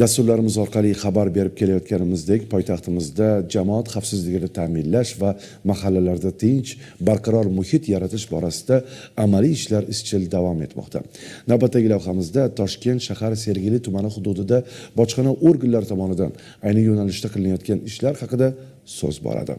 Dasturlarimiz orqali xabar berib kelayotganimizdek, poytaxtimizda jamoat xavfsizligini ta'minlash va mahallalarda tinch, barqaror muhit yaratish borasida amaliy ishlar izchil davom etmoqda. Navbatdagi lavhamizda Toshkent shahar Sergeli tumani hududida bojxona organlari tomonidan ayni yo'nalishda qilinayotgan ishlar haqida so'z boradi.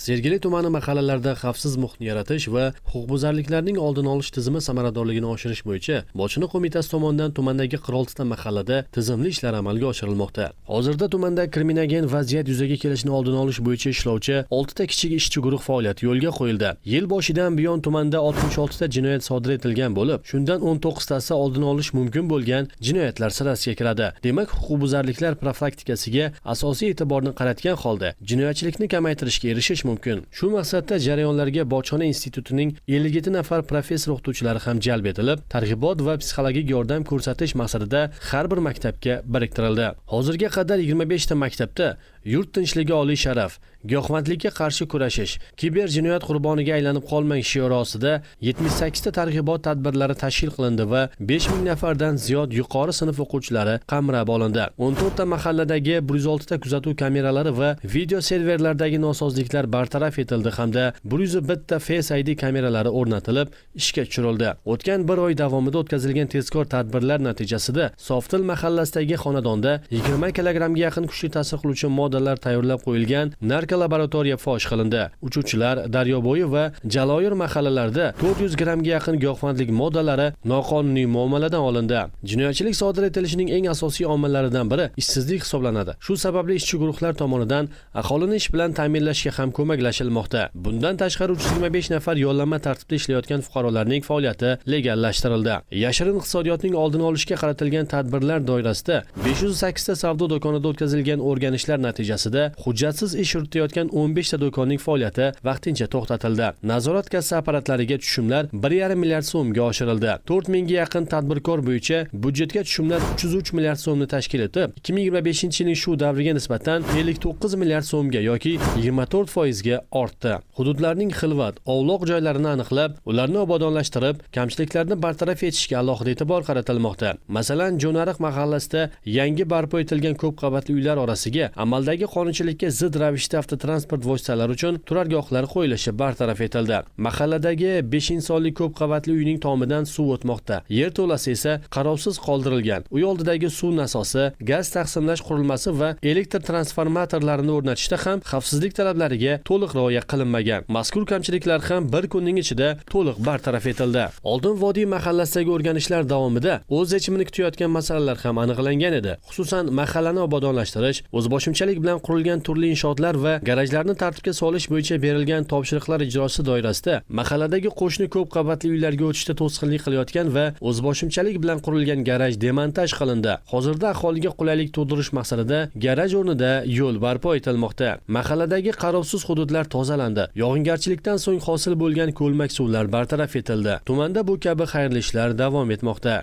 Sergeli tumani mahallalarida xavfsiz muhitni yaratish va huquqbuzarliklarning oldini olish tizimi samaradorligini oshirish bo'yicha bojxona qo'mitasi tomonidan tumandagi 46 ta mahallada tizimli ishlar amalga oshirilmoqda. Hozirda tumanda kriminogen vaziyat yuzaga kelishini oldini olish bo'yicha ishlovchi 6 ta kichik ishchi guruh faoliyati yo'lga qo'yildi. Yil boshidan buyon tumanda 66 ta jinoyat sodir etilgan bo'lib, shundan 19 tasi oldini olish mumkin bo'lgan jinoyatlar sirasiga kiradi. Demak, huquqbuzarliklar profilaktikasiga asosiy e'tiborni qaratgan holda jinoyatchilikni kamaytirishga erishish mumkin. Shu maqsadda jarayonlarga bojxona institutining 57 nafar professor o'qituvchilari ham jalb etilib, targ'ibot va psixologik yordam ko'rsatish maqsadida har bir maktabga biriktirildi. Hozirga qadar 25 ta maktabda "Yurt tinchligi oliy sharaf", "Giyohvandlikka qarshi kurashish", "Kiber jinoyat qurboniga aylanib qolmang" shiori ostida 78 ta targ'ibot tadbirlari tashkil qilindi va 5000 nafardan ziyod yuqori sinf o'quvchilari qamrab olindi. 14 ta mahalladagi 106 ta kuzatuv kameralari va video serverlardagi nosozliklar bartaraf etildi hamda 101 ta Face ID kameralari o'rnatilib, ishga tushirildi. O'tgan bir oy davomida o'tkazilgan tezkor tadbirlar natijasida Softil mahallasidagi xonadonda 20 kilogrammga yaqin kuchli ta'sir qiluvchi moddalar tayyorlab qo'yilgan narkolaboratoriya fosh qilindi. Uchuvchilar, Daryobo'yi va Jaloyir mahallalarida 400 grammga yaqin giyohvandlik moddalari noqonuniy muomaladan olindi. Jinoyatchilik sodir etilishining eng asosiy omillaridan biri ishsizlik hisoblanadi. Shu sababli ishchi guruhlar tomonidan aholini ish bilan ta'minlashga ham ko'maklashilmoqda. Bundan tashqari, 325 nafar yollanma tartibda ishlayotgan fuqarolarning faoliyati legallashtirildi. Yashirin iqtisodiyotning oldini olishga qaratilgan tadbirlar doirasida 508 ta savdo do'konida o'tkazilgan o'rganishlar natijasida hujjatsiz ish yuritayotgan 15 ta do'konning faoliyati vaqtincha to'xtatildi. Nazorat kassa apparatlariga tushumlar 1,5 milliard so'mga oshirildi. 4 mingga yaqin tadbirkor bo'yicha byudjetga tushumlar 303 milliard so'mni tashkil etib, 2025-yilning shu davriga nisbatan 59 milliard so'mga yoki 24 foizga ortdi. Hududlarning xilvat, ovloq joylarini aniqlab, ularni obodonlashtirib, kamchiliklarni bartaraf etishga alohida e'tibor qaratilmoqda. Masalan, Jo'nariq mahallasida yangi barpo etilgan ko'p qavatli uylar orasiga amaldagi qonunchilikka zid ravishda avtotransport vositalari uchun turargohlar qo'yilishi bartaraf etildi. Mahalladagi 5 insonli ko'p qavatli uyning tomidan suv o'tmoqda. Yerto'lasi esa qarovsiz qoldirilgan. Uy oldidagi suv nasosi, gaz taqsimlash qurilmasi va elektr transformatorlarini o'rnatishda ham xavfsizlik talablariga to'liq rioya qilinmagan. Mazkur kamchiliklar ham bir kunning ichida to'liq bartaraf etildi. Oldin Vodiy mahallasidagi o'rganishlar davomida o'z yechimini kutayotgan masalalar ham aniqlangan edi. Xususan, mahallani obodonlashtirish, o'zboshimchalik bilan qurilgan turli inshootlar va garajlarni tartibga solish bo'yicha berilgan topshiriqlar ijrosi doirasida mahalladagi qo'shni ko'p qavatli uylarga o'tishda to'sqinlik qilayotgan va o'zboshimchalik bilan qurilgan garaj demontaj qilindi. Hozirda aholiga qulaylik tug'dirish maqsadida garaj o'rnida yo'l barpo etilmoqda. Mahalladagi qarovsiz hududlar tozalandi. Yog'ingarchilikdan so'ng hosil bo'lgan ko'lmak suvlar bartaraf etildi. Tumanda bu kabi xayrli ishlar davom etmoqda.